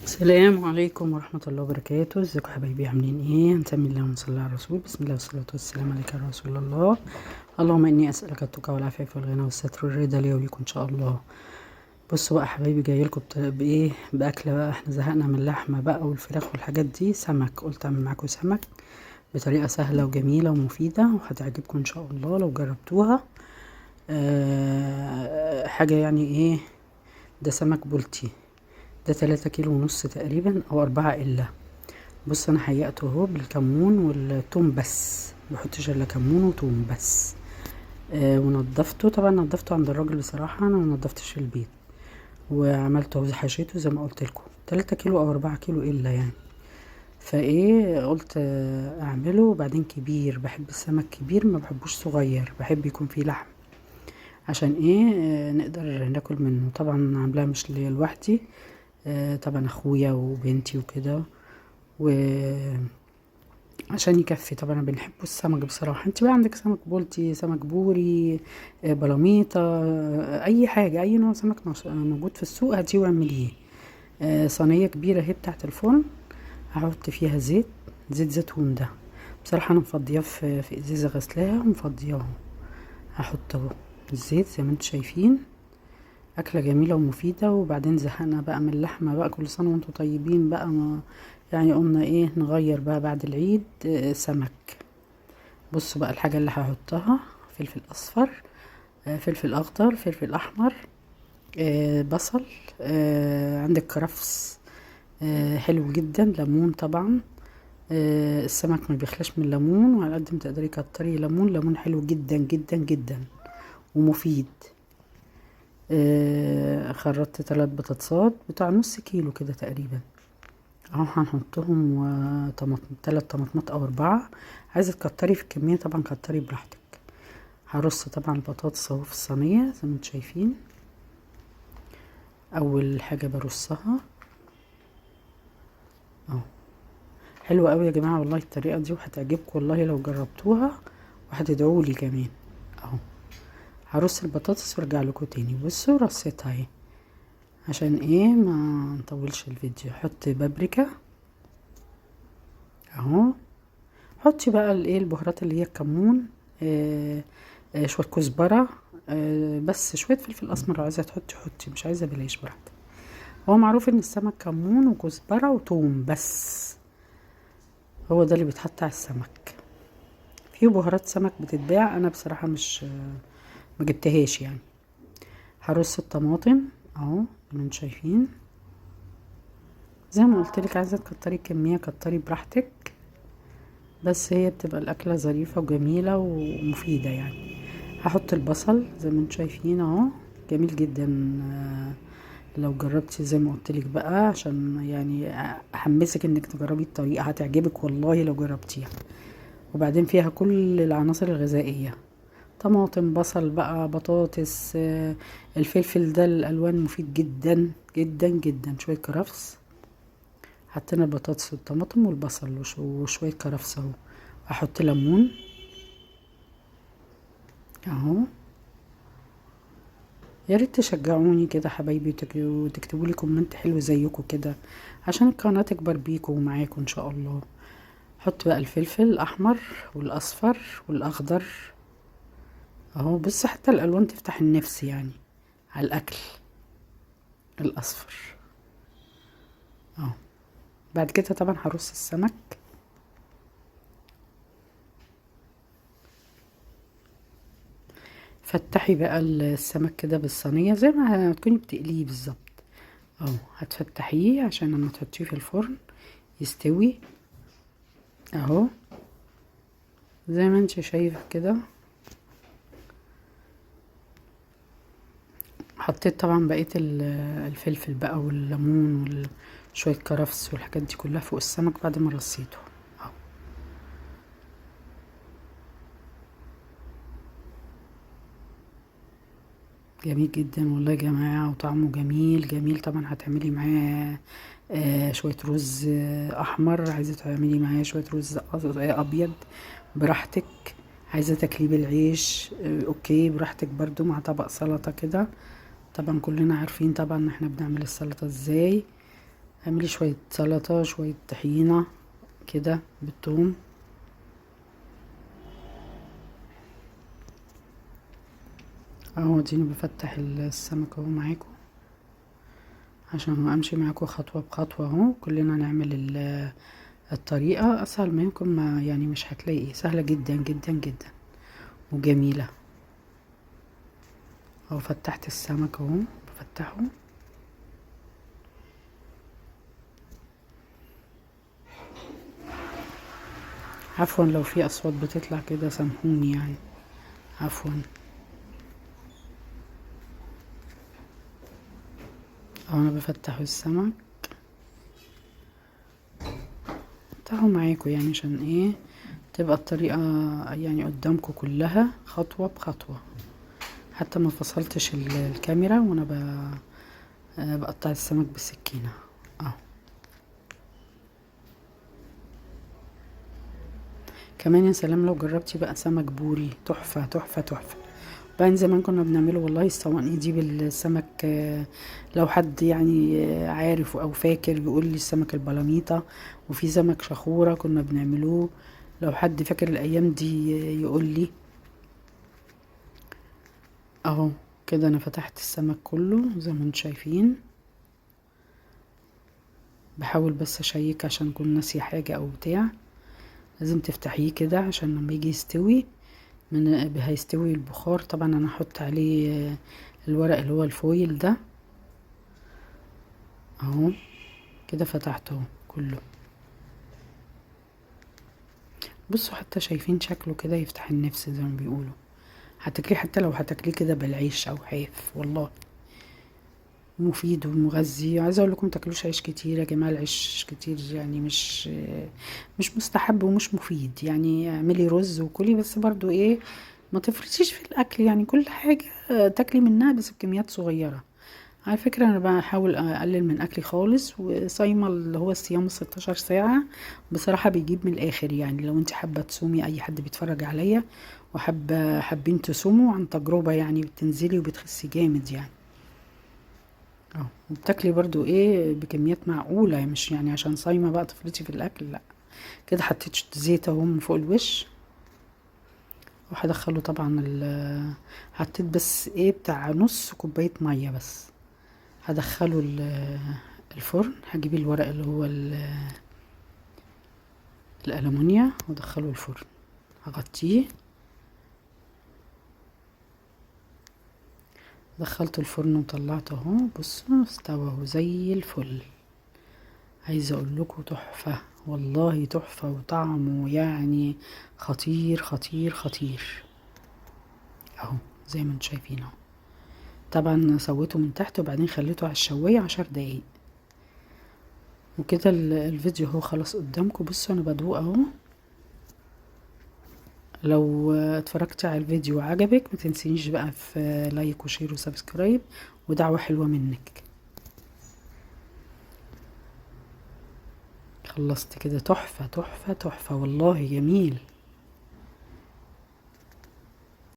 السلام عليكم ورحمة الله وبركاته. ازيكم حبايبي، عاملين ايه؟ نسمي الله ونصلي على الرسول. بسم الله والصلاة والسلام عليك يا رسول الله. اللهم اني اسألك التقى والعفاف والغنى والستر والرضا لي وليكم ان شاء الله. بصوا بقى حبايبي، جاي لكم بايه؟ باكله بقى. احنا زهقنا من اللحمة بقى والفراخ والحاجات دي، سمك. قلت اعمل معاكم سمك بطريقة سهلة وجميلة ومفيدة وهتعجبكم ان شاء الله لو جربتوها. حاجة يعني ايه ده؟ سمك بولتي، ده 3 كيلو ونص تقريبا او 4 الا. بص انا حيقته اهو بالكمون والثوم بس، ما بحطش الا كمون وثوم بس. ونضفته طبعا، نضفته عند الراجل بصراحة، انا ما نضفتش في البيت. وعملته حشيته زي ما قلت لكم 3 كيلو او 4 كيلو الا يعني. فايه قلت اعمله. وبعدين كبير، بحب السمك كبير، ما بحبوش صغير، بحب يكون فيه لحم عشان ايه نقدر ناكل منه. طبعا عاملاه مش ليا لوحدي، طبعا اخويا وبنتي وكده، و عشان يكفي. طبعا بنحبه السمك بصراحة. انت بقى عندك سمك بولتي، سمك بوري، بلاميطه، اي حاجة، اي نوع سمك موجود في السوق هاتيه واعمليه. صينية كبيرة اهي بتاعت الفرن، هحط فيها زيت، زيت زيتون. ده بصراحة انا مفضياه في ازازة غسلاها ومفضياه. هحط اهو الزيت زي ما انتم شايفين. اكله جميلة ومفيدة. وبعدين زهقنا بقى من اللحمة بقى، كل سنة وانتم طيبين بقى، ما يعني قلنا ايه نغير بقى بعد العيد، سمك. بصوا بقى الحاجة اللي هحطها: فلفل اصفر، فلفل اخضر، فلفل احمر، بصل، عندك كرفس، حلو جدا، ليمون طبعا. السمك ما بيخلاش من ليمون، وعلى قد ما تقدري كتري ليمون، ليمون حلو جدا جدا جدا ومفيد. خرطت 3 بطاطسات بتاع نص كيلو كده تقريبا اهو، هنحطهم، وطماطم 3 طماطمات او 4. عايزه تكتري في الكمية طبعا كتري براحتك. هرص طبعا البطاطس اهو في الصينية زي ما انتم شايفين. اول حاجة برصها اهو. حلوة قوي يا جماعة والله الطريقة دي، وهتعجبكم والله لو جربتوها، وهتدعوا لي كمان اهو. هرص البطاطس وارجع لكم تاني. بصوا رصيتها اهي عشان ايه ما نطولش الفيديو. حط بابريكا اهو، حطي بقى الايه البهارات اللي هي الكمون، شوية كزبره، بس شوية فلفل اسمر لو عايزه تحطي حطي، مش عايزه بلاش براحتك. هو معروف ان السمك كمون وكزبره وتوم بس، هو ده اللي بيتحط على السمك. في بهارات سمك بتتباع، انا بصراحة مش ما جبتهاش يعني. هرص الطماطم اهو زي ما انتم شايفين. زي ما قلت لك عايزه تكتري الكمية كتري براحتك، بس هي بتبقى الاكلة ظريفة وجميلة ومفيدة يعني. هحط البصل زي ما انتم شايفين اهو، جميل جدا. لو جربتي زي ما قلت لك بقى، عشان يعني احمسك انك تجربي الطريقة، هتعجبك والله لو جربتيها. وبعدين فيها كل العناصر الغذائية، طماطم، بصل بقى، بطاطس، الفلفل ده الالوان مفيد جدا جدا جدا. شوية كرفس، حطينا البطاطس والطماطم والبصل وشوية كرفس اهو. احط ليمون اهو. يا ريت تشجعوني كده حبايبي، وتكتبوا لي comment حلو زيكم كده عشان القناة تكبر بيكم ومعاكم ان شاء الله. حط بقى الفلفل الاحمر والاصفر والاخضر اهو. بص حتى الالوان تفتح النفس يعني على الاكل. الاصفر اهو. بعد كده طبعا هرص السمك. فتحي بقى السمك كده بالصينية زي ما تكوني بتقليه بالظبط اهو. هتفتحيه عشان لما تحطيه في الفرن يستوي اهو زي ما انت شايفه كده. حطيت طبعا بقية الفلفل بقى والليمون وشوية كرفس والحاجات دي كلها فوق السمك بعد ما رصيته اهو. جميل جدا والله يا جماعة، وطعمه جميل جميل. طبعا هتعملي معاه شوية رز أحمر، عايزة تعملي معاه شوية رز أبيض براحتك، عايزة تاكليه بالعيش، okay براحتك برضو، مع طبق سلطة كده. طبعا كلنا عارفين طبعا ان احنا بنعمل السلطة ازاي. اعملي شوية سلطة، شوية طحينة كده بالثوم. اهو اديني بفتح السمك اهو معاكم عشان امشي معاكم خطوة بخطوة اهو، كلنا نعمل الطريقة اسهل ما يمكن، ما يعني مش هتلاقي، سهلة جدا جدا جدا وجميلة. اهو فتحت السمك اهو، بفتحه. عفوا لو في اصوات بتطلع كده سامحوني يعني، عفوا. اهو انا بفتحه السمك، افتحه معاكم يعني عشان ايه تبقى الطريقة يعني قدامكم كلها خطوة بخطوة، حتى ما فصلتش الكاميرا وانا بقطع السمك بالسكينة اهو. كمان يا سلام لو جربتي بقى سمك بوري، تحفة تحفة تحفة. بعدين زمان كنا بنعمله والله الصواني دي بالسمك، لو حد يعني عارف او فاكر يقول لي السمك البلاميطة، وفي سمك شخورة كنا بنعملوه، لو حد فاكر الايام دي يقول لي. اهو كده انا فتحت السمك كله زي ما انتم شايفين، بحاول بس اشيك عشان اكون ناسيه حاجة او بتاع. لازم تفتحيه كده عشان لما يجي يستوي من هيستوي البخار. طبعا انا هحط عليه الورق اللي هو الفويل ده اهو كده، فتحته كله. بصوا حتى شايفين شكله كده يفتح النفس زي ما بيقولوا، هتاكليه حتى لو هتاكليه كده بالعيش او حاف، والله مفيد ومغذي. عايزه اقول لكم تاكلوش عيش كتير يا جماعة، العيش كتير يعني مش مستحب ومش مفيد يعني. اعملي رز وكلي بس برضو ايه، ما تفرطيش في الاكل يعني، كل حاجة تاكلي منها بس بكميات صغيرة. على فكرة انا بحاول اقلل من اكلي خالص، وصايمه اللي هو الصيام 16 ساعة بصراحة بيجيب من الاخر يعني. لو انت حابة تصومي، اي حد بيتفرج عليا وحابة حابين تصوموا عن تجربه يعني، بتنزلي وبتخسي جامد يعني اهو. وبتاكلي برضو ايه بكميات معقولة، مش يعني عشان صايمه بقى تفرطي في الاكل، لا. كده حطيت زيت اهو من فوق الوش، وهدخله طبعا حطيت بس ايه بتاع نص كوباية مية بس. هدخله الفرن، هجيب الورق اللي هو الألمونيا وادخله الفرن، هغطيه. دخلته الفرن وطلعته اهو، بصوا استوى اهو زي الفل. عايزه اقول لكم تحفة والله، تحفة، وطعمه يعني خطير خطير خطير اهو زي ما انتم شايفين اهو. طبعا سويته من تحت وبعدين خليته على الشوايه 10 دقايق وكده. الفيديو اهو خلاص قدامكم. بصوا انا بدوق اهو. لو اتفرجتي على الفيديو وعجبك ما تنسينيش بقى في like و share و subscribe، ودعوة حلوة منك. خلصت كده، تحفة تحفة تحفة والله، جميل.